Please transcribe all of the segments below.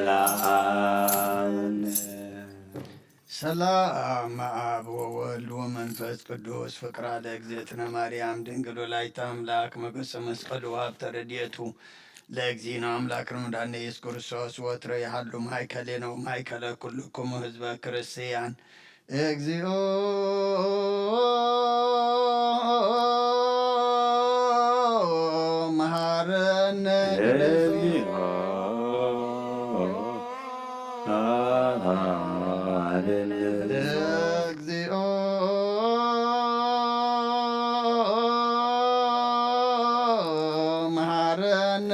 ለዓል። ሰላም ኣብ ወወልድ ወመንፈስ ቅዱስ ፍቅራ ለእግዝእትነ ማርያም ድንግል ወላዲተ ኣምላክ መገሰ መስቀሉ ኣብ ተረድኤቱ ለእግዚእነ ኣምላክ ረመዳን ኢየሱስ ክርስቶስ ወትረ ይሃሉ ማእከሌነ ወማእከለ ኩልክሙ ህዝበ ክርስቲያን። እግዚኦ መሐረነ። እግዚኦ መሐረነ።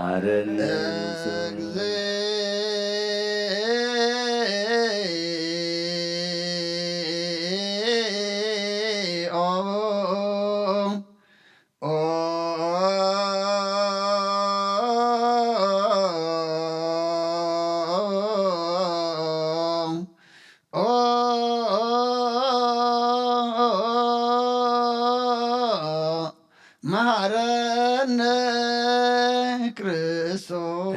መሐረነ ክርስቶስ። መሐረነ ክርስቶስ።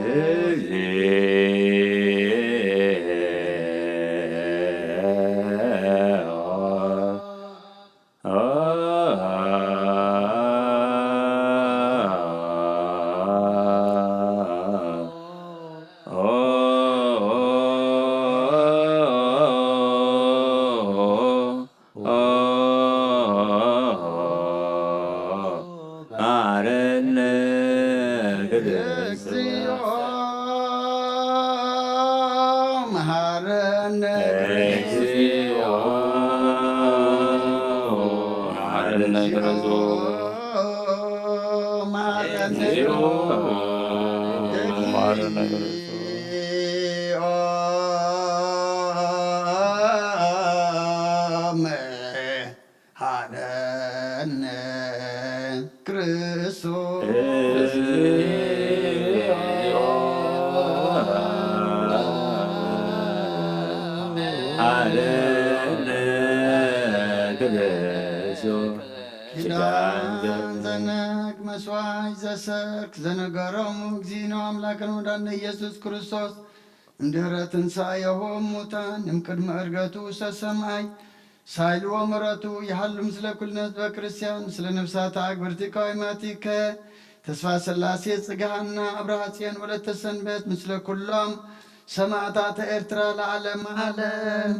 መሐረነ። እግዚኦ መሐረነ ክርስቶስ። መሐረነ። እግዚኦ መሐረነ ክርስቶስ። መሐረነ ክርስቶስ። መሐረነ ክርስቶስ። ኪዳን ዘነግ መስዋዕት ዘሰርክ ዘነገሮሙ እግዚእነ ኣምላክን ወዳነ ኢየሱስ ክርስቶስ እንድህረ ትንሳኤሁ እሙታን እምቅድመ ዕርገቱ ውስተ ሰማይ ሳይልዎ ምሕረቱ ይሃሉ ምስለ ኩልነ ህዝበ ክርስቲያን ምስለ ነፍሳተ ኣግብርቲ ቀዋማቲከ ተስፋ ሥላሴ ጽግሃና ኣብርሃ ጽዮን ወለተ ሰንበት ምስለ ኩሎም ሰማዕታተ ኤርትራ ለዓለመ ዓለም።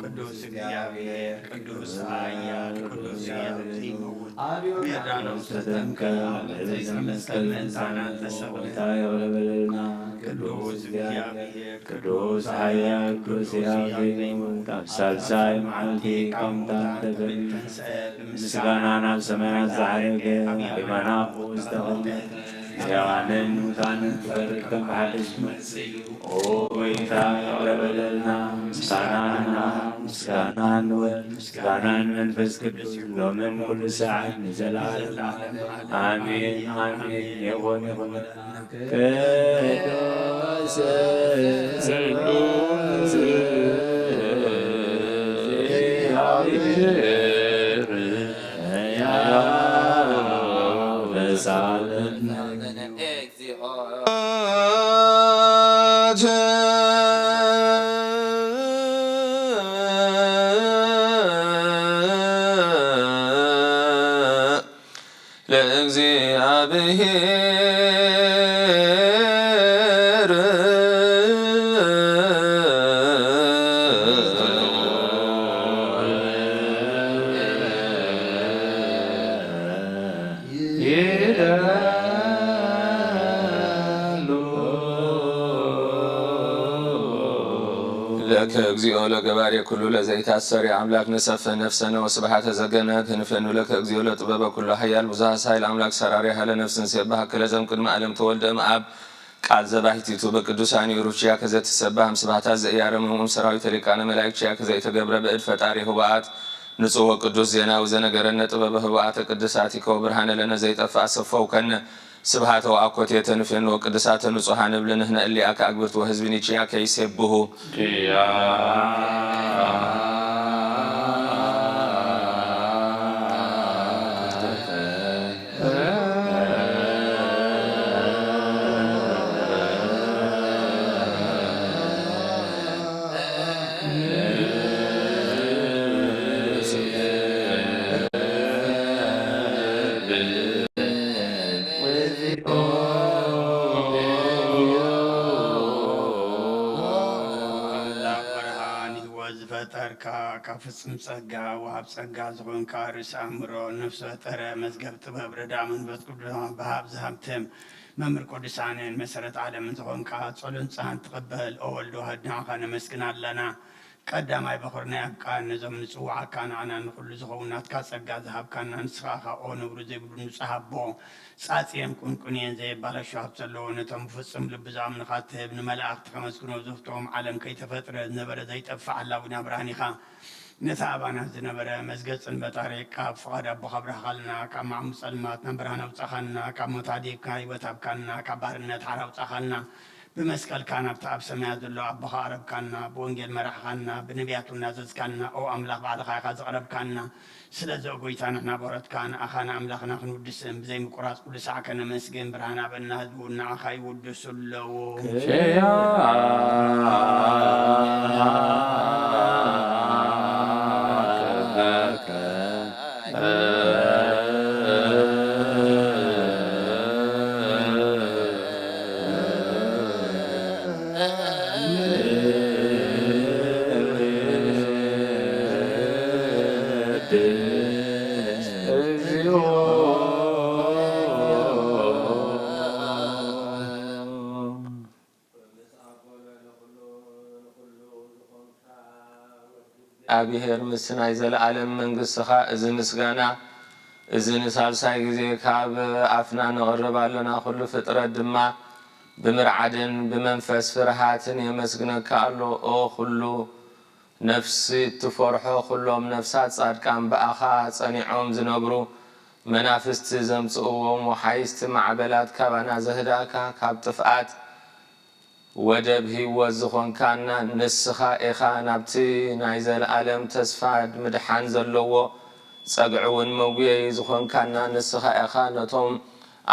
ቅዱስ እግዚአብሔር፣ ቅዱስ ኃያል፣ ቅዱስ ሕያው ዘይመውት፣ አብዮ ሜዳ ነው ተጠምቀ፣ አመተ መስቀል መንሳና ተሰቅለ። ይቅረ በለልና። ቅዱስ እግዚአብሔር፣ ቅዱስ ኃያል፣ ቅዱስ ሕያው ዘይመውት፣ ኣብ ሳልሳይ መዓልቲ ካብ ሙታን ተፈልዩ፣ ምስጋና ናብ ሰማያት ዝዓረገ፣ ኣብ የማነ ኣቦኡ ዝተቐመጠ፣ ሕያዋንን ሙታንን ክፈርድ ከም ብሓድሽ መጽእ እዩ። ኦ ጐይታ፣ ይቕረ በለልና። ምስጋና ንኣብ፣ ምስጋና ንወልድ፣ ምስጋና ንመንፈስ ቅዱስ፣ ሎምን ኩሉ ሰዓት ንዘለዓለም ዓለም። ኣሜን፣ ኣሜን። ይኹን፣ ይኹን። ቅዱስ፣ ቅዱስ እግዚአብሔር ሕያው በሳልም እግዚአብሔር ይደሉ። ለከ እግዚኦ ለገባሬ ኩሉ ለዘይታሰር አምላክ ንሰፍህ ነፍሰነ ወስብሐተ ዘገነ ክንፈኑ ለከ እግዚኦ ለጥበበ ኩሉ ኃያል ብዙሃ ሳይል አምላክ ሰራሪ ኃይለ ነፍስን ሴባህ ክለዘም ቅድመ ዓለም ተወልደ እምአብ ቃል ዘባሕቲቱ በቅዱሳን ሩችያ ከዘትሰባህ ምስባህታት ዘኢያረምሙ ሰራዊተ ሊቃነ መላእክት ችያ ከዘኢተገብረ ብእድ ፈጣሪ ህቡኣት ንጹሕ ወቅዱስ ዜናዊ ዘነገረነ ጥበበ ህቡኣተ ቅድሳቲከ ወብርሃነ ለነ ዘይጠፍእ አሰፈውከነ። ስብሃተ ወአኮቴተ ንፌኖ ቅድሳተ ንጹሃን እብል ንሕነ እሊአከ አግብርት ወህዝቢ ኒችያከ ይሴብሁ። ኣምላኽ ብርሃን ህይወት ዝፈጠርካ፣ ካብ ፍጽም ጸጋ ወሃብ ጸጋ ዝኾንካ፣ ርእሲ ኣእምሮ፣ ነፍሲ ፈጠረ፣ መዝገብ ጥበብ፣ ረዳ መንፈስ ቅዱስ፣ ወሃብ ዝሃብትም፣ መምህር ቅዱሳንን መሰረት ዓለምን ዝኾንካ፣ ጸሎን ንስሓን ትቕበል፣ ኦ ወልድ ዋህድ፣ ንዓኻ ነመስግን ኣለና። ቀዳማይ በኹር ናይ ኣብ ቃል ነዞም ንጽውዓካ ንዓና ንኹሉ ዝኸውን ናትካ ጸጋ ዝሃብካና ንስኻ ኢኻ። ኦ ነውሪ ዘይብሉ ንጹህ ኣቦ፣ ጻጽየን ቁንቁንየን ዘየባላሹ ሃብቲ ዘለዎ ነቶም ብፍጹም ልቢ ዝኣምኑኻ እትህብ ንመላእኽቲ ከመስግኖ ዘፍትዎም ዓለም ከይተፈጥረ ዝነበረ ዘይጠፍእ ሓላዊና ብርሃን ኢኻ። ነቲ ኣባና ዝነበረ መዝገጽን በጣሪ ካብ ፍቓድ ኣቦኻ ኣብራህኻልና፣ ካብ ማዕሙ ጸልማት ናብ ብርሃን ኣውጻኻና፣ ካብ ሞት ኣዲግካ ህይወት ሃብካና፣ ካብ ባርነት ሓራ ኣውጻኻና። ብመስቀልካ ናብቲ ኣብ ሰማያት ዘሎ ኣቦኻ ኣረብካና፣ ብወንጌል መራሕኻና፣ ብነቢያት እውን ኣዘዝካና። ኦ ኣምላኽ ባዕልኻ ኢኻ ዘቕረብካና። ስለዚ ኦ ጐይታ ንሕና በረትካ ንኣኻ ንኣምላኽና ክንውድስን ብዘይምቁራጽ ኩሉ ሳዕ ከነመስግን ብርሃን ኣበና ህዝቡ ንኣኻ ይውድሱ ኣለዉ። ክያ እግዚኣብሔር ምስ ናይ ዘለዓለም መንግሥትኻ እዚ ምስጋና እዚ ንሳልሳይ ግዜ ካብ ኣፍና ነቕርብ ኣሎና። ኩሉ ፍጥረት ድማ ብምርዓድን ብመንፈስ ፍርሃትን የመስግነካ ኣሎ። ኦ ኩሉ ነፍሲ እትፈርሖ፣ ኩሎም ነፍሳት ጻድቃን ብኣኻ ጸኒዖም ዝነብሩ፣ መናፍስቲ ዘምጽእዎም ወሓይስቲ ማዕበላት ካባና ዘህዳእካ፣ ካብ ጥፍኣት ወደብ ህይወት ዝኾንካና ንስኻ ኢኻ። ናብቲ ናይ ዘለኣለም ተስፋ ምድሓን ዘለዎ ጸግዒ እውን መጉየዪ ዝኾንካና ንስኻ ኢኻ። ነቶም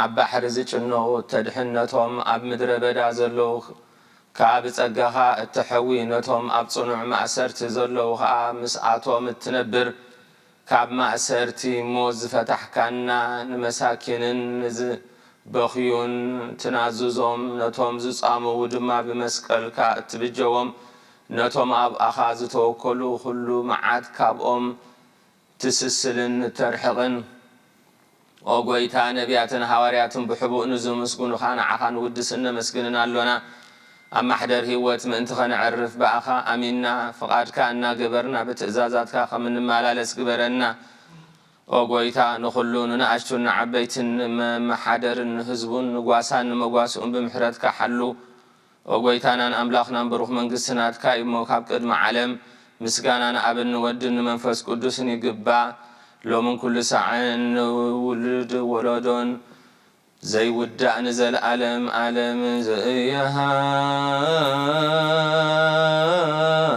ኣብ ባሕሪ ዝጭነቑ እተድሕን፣ ነቶም ኣብ ምድረ በዳ ዘለዉ ከኣ ብጸጋኻ እተሐዊ፣ ነቶም ኣብ ጽኑዕ ማእሰርቲ ዘለዉ ኸኣ ምስኣቶም እትነብር፣ ካብ ማእሰርቲ ሞት ዝፈታሕካና፣ ንመሳኪንን ንዝበኽዩን ትናዝዞም፣ ነቶም ዝጻምዉ ድማ ብመስቀልካ እትብጀዎም፣ ነቶም ኣብኣኻ ዝተወከሉ ኩሉ መዓት ካብኦም ትስስልን እተርሕቕን፣ ኦ ጐይታ፣ ነቢያትን ሃዋርያትን ብሕቡእ ንዝምስጉኑኻ ንዓኻ ንውድስን ነመስግንን ኣሎና። ኣብ ማሕደር ህይወት ምእንቲ ኸነዕርፍ ብኣኻ ኣሚንና፣ ፍቓድካ እናገበርና ብትእዛዛትካ ኸም እንመላለስ ግበረና። ኦ ጐይታ፣ ንኹሉ ንንኣሽቱን ንዓበይትን ንመሓደርን ንህዝቡን ንጓሳን ንመጓስኡን ብምሕረትካ ሓሉ። ኦ ጐይታናን ኣምላኽናን ብሩኽ መንግስቲ ናትካ እዩ እሞ፣ ካብ ቅድሚ ዓለም ምስጋና ንኣብን ንወድን ንመንፈስ ቅዱስን ይግባእ፣ ሎምን ኩሉ ሳዕን ንውሉድ ወለዶን ዘይውዳእ ንዘለዓለም ዓለም።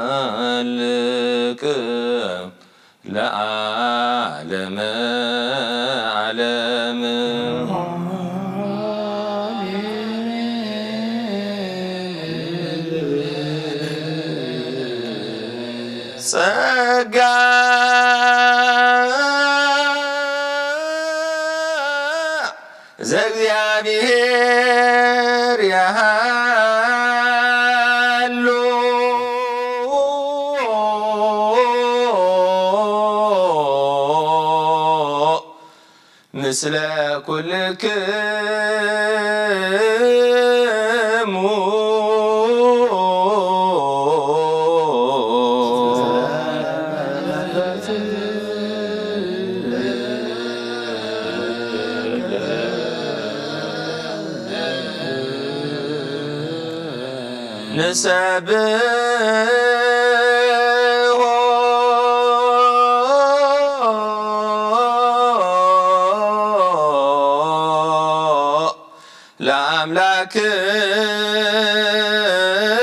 ዘኢሃልቅ ለዓለመ ዓለም። ጸጋ ምስለ ኩልክሙ ንሰብሖ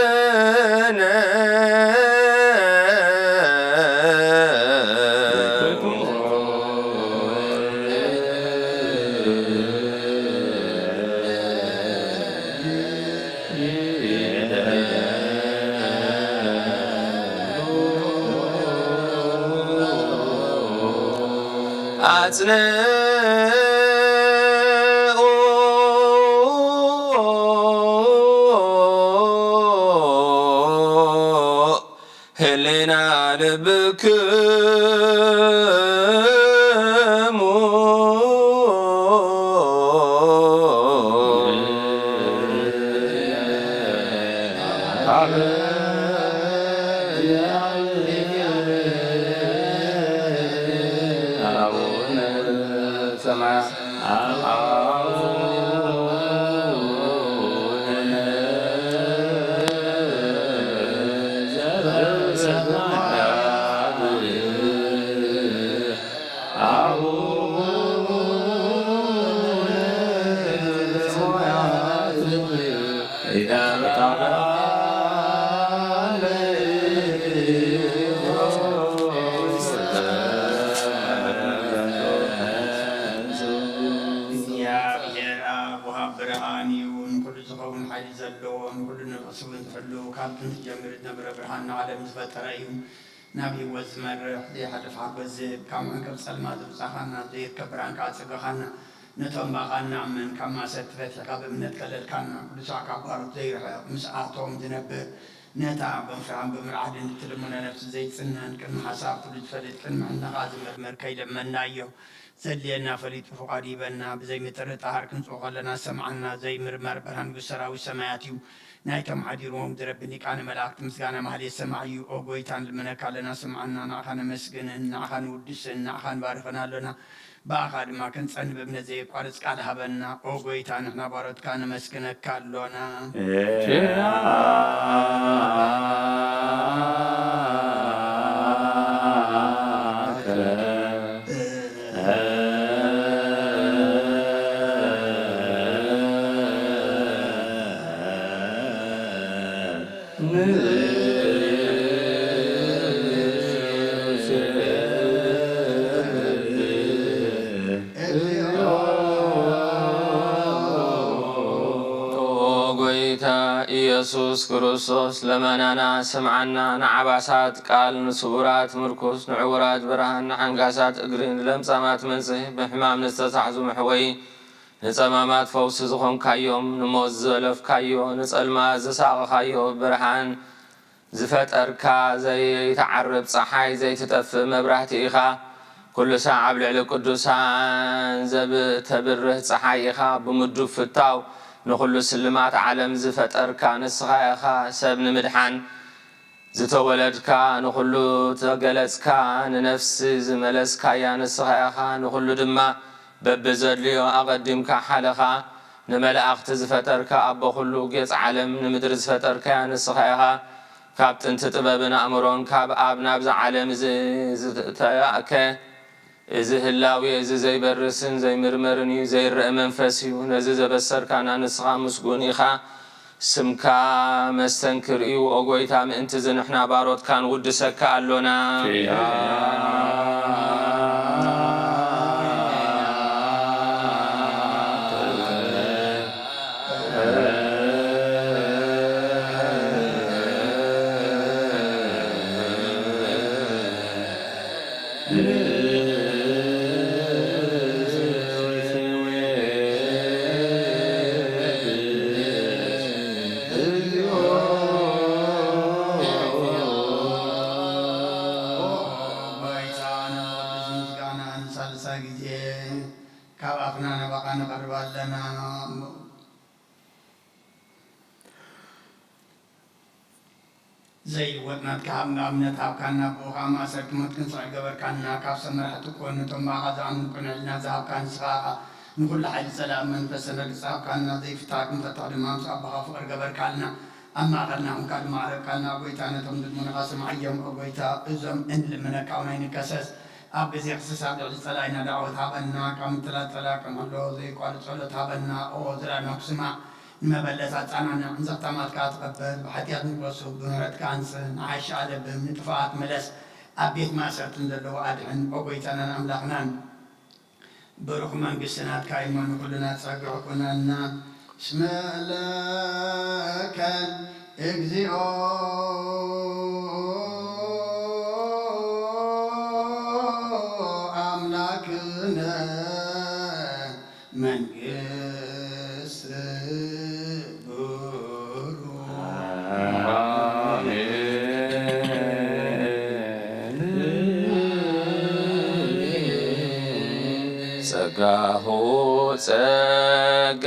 ለኣምላክነ። አጽንዑ ህሊና ልብክሙ። አቡነ ዘበሰማያት እግዚኣብሔር ኣብ ወሃብ ብርሃን እዩ። ንኩሉ ዝኸውን ሓይሊ ዘለዎ፣ ንኩሉ ንቕስውን ዝሕሉ፣ ካብ ጥንቲ ጀሚሩ ዝነበረ ብርሃን ንዓለም ዝፈጠረ እዩ። ናብ ህይወት ዝመርሕ፣ ዘይሓልፍ ሓጎስ ዝህብ፣ ካብ መዕንቀፍ ጸልማት ዘውጻኻና፣ ዘይርከብ ብርሃን ከኣ ኣጸገኻና። ነቶም ብኣኻ እንኣምን፣ ካብ ማእሰርቲ ፈቲሕካ ብእምነት ከለልካና። ቅዱስ ካብ ባሮት ዘይርሕቕ፣ ምስኣቶም ዝነብር፣ ነታ ብምፍራህን ብምርዓድን እትልምኖ ነፍሲ ዘይጽነን፣ ቅድሚ ሓሳብ ኩሉ ዝፈልጥ፣ ቅድሚ ሕልናኻ ዝምርምር ከይለመንናዮ። ዘድልየና ፈሊጡ ፍቓዱ ይበና። ብዘይ ምጥርጣር ክንጽኡ ከለና ዝሰምዓና ዘይምርመር ብርሃን ንጉስ ሰራዊት ሰማያት እዩ። ናይቶም ሓዲርዎም ዝረቢ ሊቃነ መላእክት ምስጋና ማህሌት ሰማዕ እዩ። ኦ ጎይታ ንልምነካ ኣለና፣ ስምዓና። ንዓኻ ነመስግንን ንዓኻ ንውድስን ንዓኻ ንባርኽን ኣሎና። ብኣኻ ድማ ክንጸንብ እምነት ዘየቋርጽ ቃል ሃበና። ኦ ጎይታ ንሕና ባሮትካ ነመስግነካ ኣሎና። ኦ ጎይታ ኢየሱስ ክርስቶስ፣ ለመናና ስምዓና። ንዓባሳት ቃል፣ ንስዉራት ምርኩስ፣ ንዕዉራት ብርሃን፣ ንዓንጋሳት እግሪ፣ ንለምጻማት መንጽሂ፣ ብሕማም ንዝተታሕዙ መሕወዪ፣ ንጸማማት ፈውሲ ዝኾንካዮም፣ ንሞት ዝዘለፍካዮ፣ ንጸልማት ዝሳቐኻዮ ብርሃን ዝፈጠርካ፣ ዘይትዓርብ ጸሓይ፣ ዘይትጠፍእ መብራህቲ ኢኻ። ኩሉ ሳዕ ኣብ ልዕሊ ቅዱሳን ዘብተብርህ ጸሓይ ኢኻ። ብምዱብ ፍታው ንኹሉ ስልማት ዓለም ዝፈጠርካ ንስኻ ኢኻ። ሰብ ንምድሓን ዝተወለድካ፣ ንኹሉ ተገለጽካ፣ ንነፍሲ ዝመለስካያ ንስኻ ኢኻ። ንኹሉ ድማ በብዘድልዮ ኣቐዲምካ ሓለኻ። ንመላእኽቲ ዝፈጠርካ ኣቦ ኩሉ ጌጽ ዓለም፣ ንምድሪ ዝፈጠርካያ ንስኻ ኢኻ። ካብ ጥንቲ ጥበብን ኣእምሮን፣ ካብ ኣብ ናብዚ ዓለም እዚ ዝተያእከ፣ እዚ ህላዌ እዚ ዘይበርስን ዘይምርመርን እዩ፣ ዘይረአ መንፈስ እዩ። ነዚ ዘበሰርካና ንስኻ ምስጉን ኢኻ። ስምካ መስተንክር እዩ፣ ኦ ጎይታ፣ ምእንቲ እዚ ንሕና ባሮትካ ንውድሰካ ኣሎና። ዘይልወጥ ናትካ ሃብና እምነት ሃብካና፣ ብኡ ኸዓ ማእሰርቲ ሞት ክንስዕር ገበርካና። ካብ ሰብ መራሕቲ ኮን ነቶም ብኣኻ ዝኣምኑ ቅኑዕ ሕልና ዝሃብካ ንስኻ ኢኻ። ንኹሉ ሓይሊ ጸላኢ መንፈስ ረግጽ ሃብካና፣ ዘይፍታሕ ክንፈትሕ ድማ ምስ ኣቦኻ ፍቕሪ ገበርካልና። ኣብ ማእከልና ኹንካ ድማ ኣዕረብካልና። ኦ ጐይታ፣ ነቶም ዝልምኑኻ ስምዓዮም። ኦ ጐይታ፣ እዞም እንልምነካ እውን ኣይንከሰስ። ኣብ ግዜ ክስስ ኣብ ልዕሊ ጸላኢና ዳዕወት ሃበና። ካብ ምትላል ጸላኢ ክንሕሎ ዘየቋርጽ ጸሎት ሃበና። ኦ ዝረኣናኩ ስማዕ። ንመበለት ኣጻናንዕ፣ ንዘኽታማት ከኣ ተቐበል። ብሓጢኣት ንቅለሱ፣ ብምህረትካ ኣንጽህ፣ ንዓሻ ኣለብም፣ ንጥፉኣት ምለስ፣ ኣብ ቤት ማእሰርቲ ንዘለዉ ኣድሕን፣ ኦ ጐይታናን ኣምላኽናን። ብሩኽ መንግስቲ ናትካ እዩ እሞ፣ ንኹልና ጸግዒ ኩነና። እስመ ለከ እግዚኦ ኣምላክነ መንግስት ብሩክ። አሜን። ጸጋሁ ጸጋ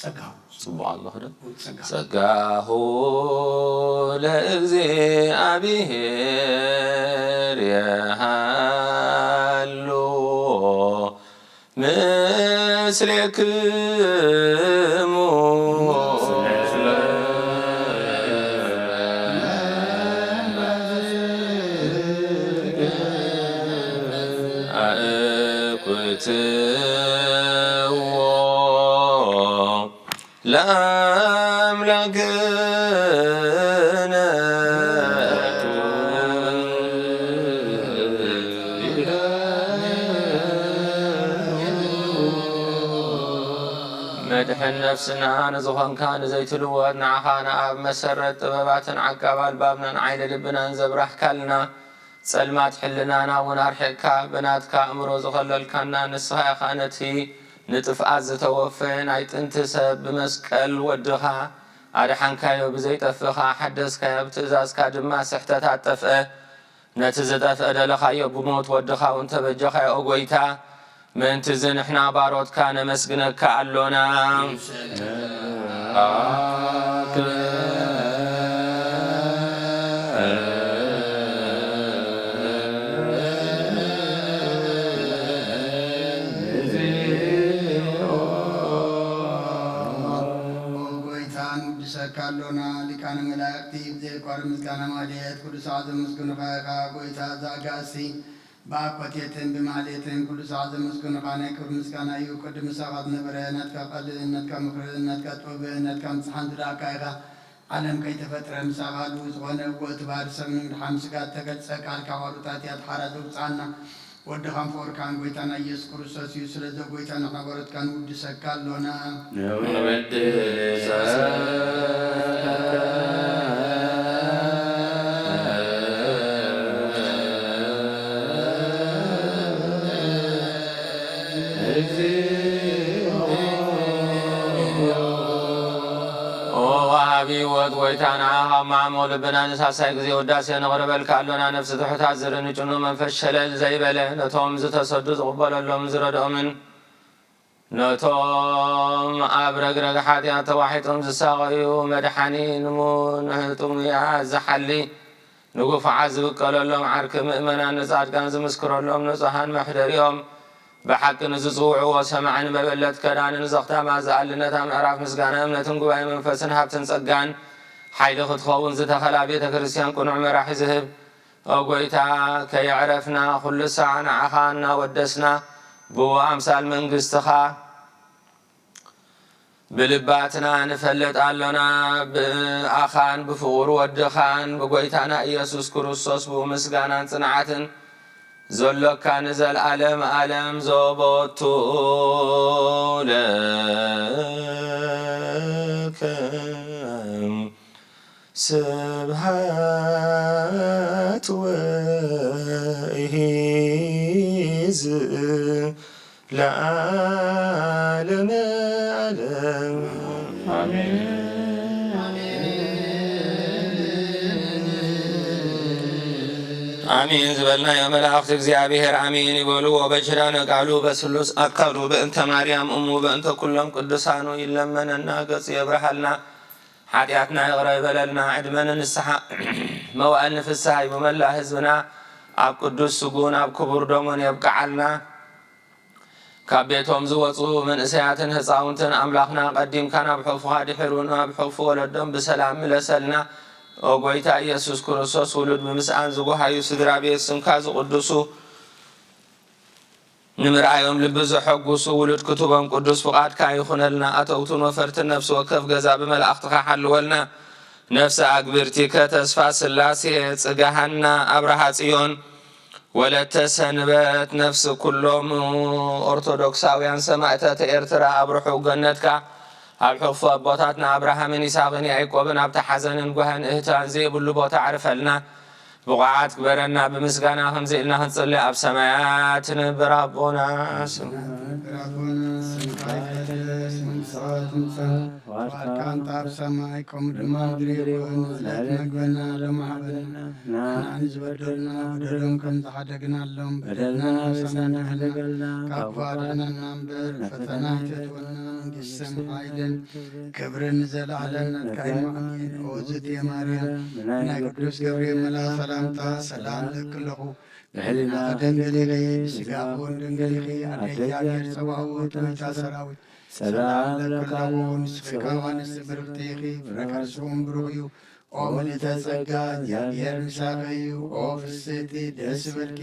ጸጋሁ። ጽቡቕ ኣለኹ ዶ? ጸጋ። ጸጋሁ ለእግዚኣብሔር የሃሉ ምስሌክሙ። አእኩትዎ ለአምላክነ። መድሕን ነፍስና ንዝኾንካ ንዘይትልወጥ ንዓኻ ንኣብ መሰረት ጥበባትን ዓቃብ ኣልባብናን ዓይኒ ልብናን ዘብራህካልና፣ ጸልማት ሕልናና እውን ኣርሒቕካ፣ ብናትካ ኣእምሮ ዝኸለልካና ንስኻ ኢኻ። ነቲ ንጥፍኣት ዝተወፈየ ናይ ጥንቲ ሰብ ብመስቀል ወድኻ ኣድሓንካዮ፣ ብዘይጠፍእ ኸኣ ሓደስካዮ፣ ብትእዛዝካ ድማ ስሕተት ኣጠፍአ። ነቲ ዝጠፍአ ደለኻዮ፣ ብሞት ወድኻ እውን ተበጀኻዮ። ኦ ጐይታ፣ ምእንቲ እዚ ንሕና ባሮትካ ነመስግነካ ኣሎና። ኦ ጐይታ፣ ንውድሰካ ኣሎና። ሊቃነ መላእክቲ ብዘየቋርጽ ምስጋና ማህሌት ኩሉ ሰዓት ዘመስግኑኻ ኢኻ። ጐይታ፣ እዛ ኣጋእዝቲ ብኣኮቴትን ብማህሌትን ኩሉ ሰዓት ዘመስግኑኻ ናይ ክብሪ ምስጋና እዩ። ቅድም ምሳኻ ዝነበረ ናትካ ቃልን ናትካ ምኽርን ናትካ ጥበብን ናትካ ምጽሓን ዝደኣካ ኢኻ። ዓለም ከይተፈጥረ ምሳኻ ህልው ዝኾነ፣ እወ፣ እቲ ባህሪ ሰብ ንምድሓን ስጋ እተገልጸ ቃልካ፣ ዋሉታት እያ፣ እቲ ሓራ ዘውጽኣና ወድኻን ፍቑርካን ጐይታና ኢየሱስ ክርስቶስ እዩ። ስለዚ ጐይታ፣ ንሕና ባሮትካ ንውድሰካ ኣሎና። ንውድሰካ እግዚኦ። ኦ ወሃቢ ህይወት ጐይታ፣ ንዓኻ ማሞ ልብና ንሳሳይ ግዜ ውዳሴ ነቕርበልካ ኣሎና። ነፍሲ ትሑታት ዝርኢ ንጭኑ መንፈስ ሸለል ዘይበለ፣ ነቶም ዝተሰዱ ዝቕበለሎምን ዝረድኦምን፣ ነቶም ኣብ ረግረግ ሓጢኣት ተዋሒጦም ዝሳቐዩ መድሓኒ፣ ንሙ-፣ ንጥሙያት ዝሓሊ፣ ንግፉዓት ዝብቀለሎም ዓርኪ ምእመናን፣ ንጻድቃን ዝምስክረሎም ንጹሃን መሕደሪኦም፣ ብሓቂ ንዝጽውዕዎ ሰማዕን መበለት ከዳንን ዘኽታማት ዝኣሊ ነታ ምዕራፍ ምስጋና እምነትን ጉባኤ መንፈስን ሃብትን ጸጋን ሓይሊ ክትኸውን ዝተኸላ ቤተ ክርስቲያን ቅኑዕ መራሒ ዝህብ፣ ኦ ጐይታ፣ ከየዕረፍና ኩሉ ሳዕ ንዓኻ እናወደስና ብኡ ኣምሳል መንግስትኻ ብልባትና ንፈልጥ ኣሎና። ብኣኻን ብፍቑር ወድኻን ብጐይታና ኢየሱስ ክርስቶስ ብኡ ምስጋናን ጽንዓትን ዘሎካ ንዘለዓለም ዓለም ዘቦቱ ለከ ስብሃት ወእሂዝ ለዓለመ ዓለም። ኣሜን። ኣሜን ዝበልናዮ መላእኽቲ እግዚኣብሔር ኣሜን ይበልዎ። በኪዳነ ቃሉ በስሉስ ኣካሉ በእንተ ማርያም እሙ በእንተ ኩሎም ቅዱሳኑ ይለመነና፣ ገጹ የብርሃልና። ሓጢኣትና ይቕረ ይበለልና። ዕድመ ንንስሓ መዋእል ንፍስሓ ይቡ መላእ ህዝብና ኣብ ቅዱስ ስጉን ኣብ ክቡር ደሙን የብቅዓልና። ካብ ቤቶም ዝወጹ መንእሰያትን ህጻውንትን ኣምላኽና ቀዲምካ ናብ ሕፉኻ ድሒሩ ናብ ሕፉ ወለዶም ብሰላም ምለሰልና። ኦ ጎይታ ኢየሱስ ክርስቶስ ውሉድ ብምስኣን ዝጎሃዩ ስድራ ቤት ስምካ ዝቕድሱ ንምርኣዮም ልቢ ዘሐጉሱ ውሉድ ክትቦም ቅዱስ ፍቓድካ ይኹነልና። ኣተውትን ወፈርትን ነፍሲ ወከፍ ገዛ ብመላእኽትኻ ሓልወልና። ነፍሲ ኣግብርቲከ ተስፋ ስላሴ ጽጋሃና ኣብርሃ ጽዮን ወለተ ሰንበት ነፍሲ ኩሎም ኦርቶዶክሳውያን ሰማእታት ኤርትራ ኣብ ርሑቕ ገነትካ ኣብ ሕፉ ኣቦታትና ኣብርሃምን ይስሐቅን ያዕቆብን ኣብቲ ሓዘንን ጓህን እህታን ዘይብሉ ቦታ ኣዕርፈልና። ብቑዓት ግበረና። ብምስጋና ከምዚ ኢልና ክንጽሊ ኣብ ሰማያት ትነብር ኣቦና ስም ስምካ ይቀደስ፣ መንግስትኻ ትምጻእ፣ ፍቓድካ እንተ ኣብ ሰማይ ከምኡ ድማ ኣብ ምድሪ ይኹን። ዕለት መግበና ሎሚ ሃበና፣ ንሕና ንዝበደሉና በደሎም ከም ዝሓደግናሎም በደልና ንበሳና፣ ካብ ክፉእ ኣድሕነና እምበር ፈተና ኣይተእትወና። መንግስትን ሓይልን ክብርን ንዘለዓለም ናትካ እዩ። ኣሜን። ኦ ዝእቲ ማርያም፣ ናይ ቅዱስ ገብርኤል መልኣኽ ሰላምታ ሰላም እለኪ ኣለኹ። ብሕልና ድንግል ኢኺ፣ ብስጋኺ እውን ድንግል ኢኺ። ኣደ እግዚኣብሔር ጸባኦት፣ ጎይታ ሰራዊት፣ ሰላም እለኪ ኣለኹ። ንስኺ ካብ ኣንስቲ ብርኽቲ ኢኺ፣ ፍረ ከርስኺ እውን ብሩኽ እዩ። ኦ ምልእተ ጸጋ፣ እግዚኣብሔር ምሳኺ እዩ። ኦ ፍስሕቲ፣ ደስ ይበልኪ።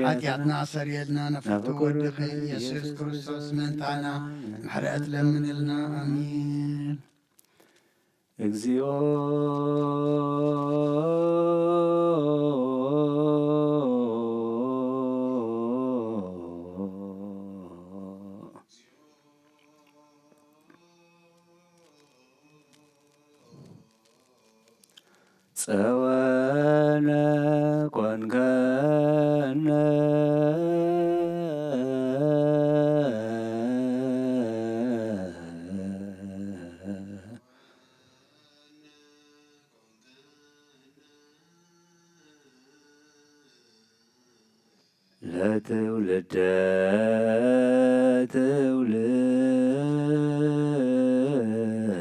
ሓጢኣትና ኣሰርየልና፣ ናፍቲ ወድኺ ኢየሱስ ክርስቶስ ምእንታና ምሕረት ለምንልና። ኣሜን። እግዚኦ ጸወነ ኮንከነ ለትውልደ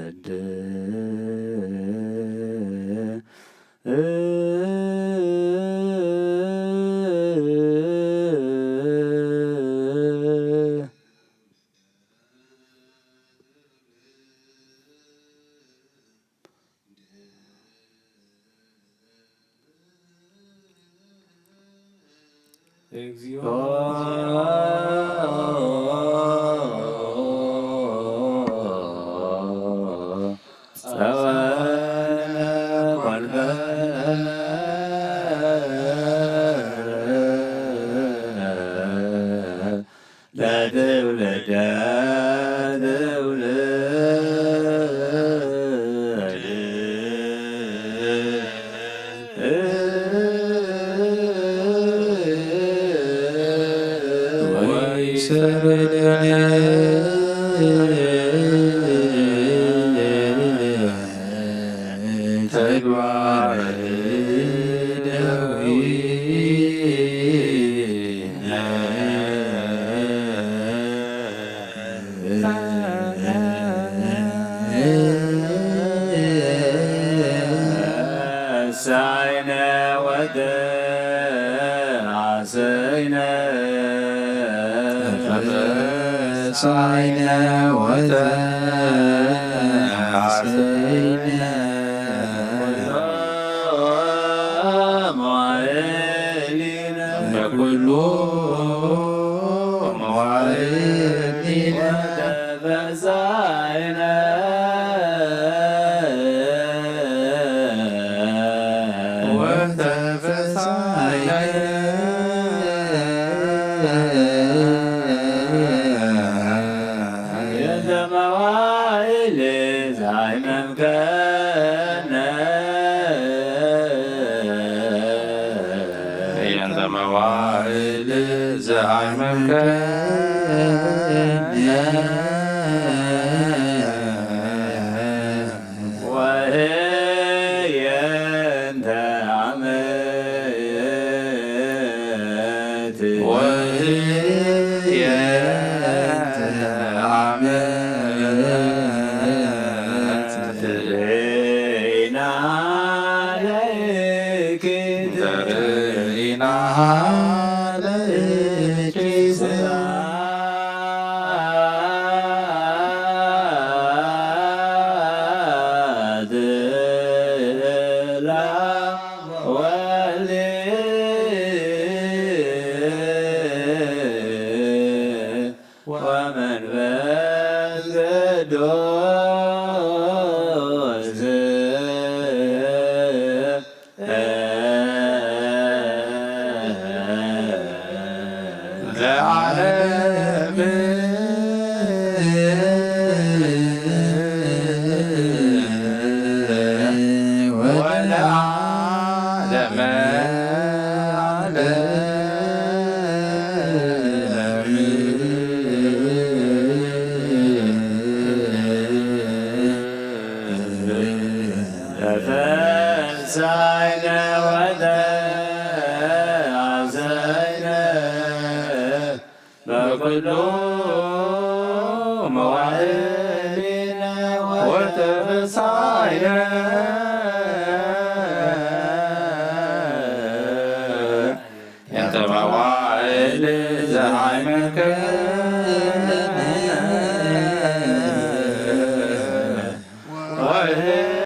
ትውልድ እግዚኦ ጸወነ ኮንፈ ለትውልደ ትውልድ ወይሰረደነ ተግባረ ደዊነ ሳይነ ወተሐሰይነ ተሐሰይነ ወተሐሰይነ ኩሎ መዋዕሊነ ኩሎ መዋዕሊነ ተፈሳይነ ወተፈሳይነ የንተ መዋዕል ዘሃይመምከነ የንተ መዋዕል ዘሃይመምከነ ወህየንተ ዓመት ወህየንተ ዓመት ተንሳይነ ወተሐሰይነ በኩሉ መዋዕሊነ ወተፈሳይነ እንተ መዋዕል ዘሃይመንከ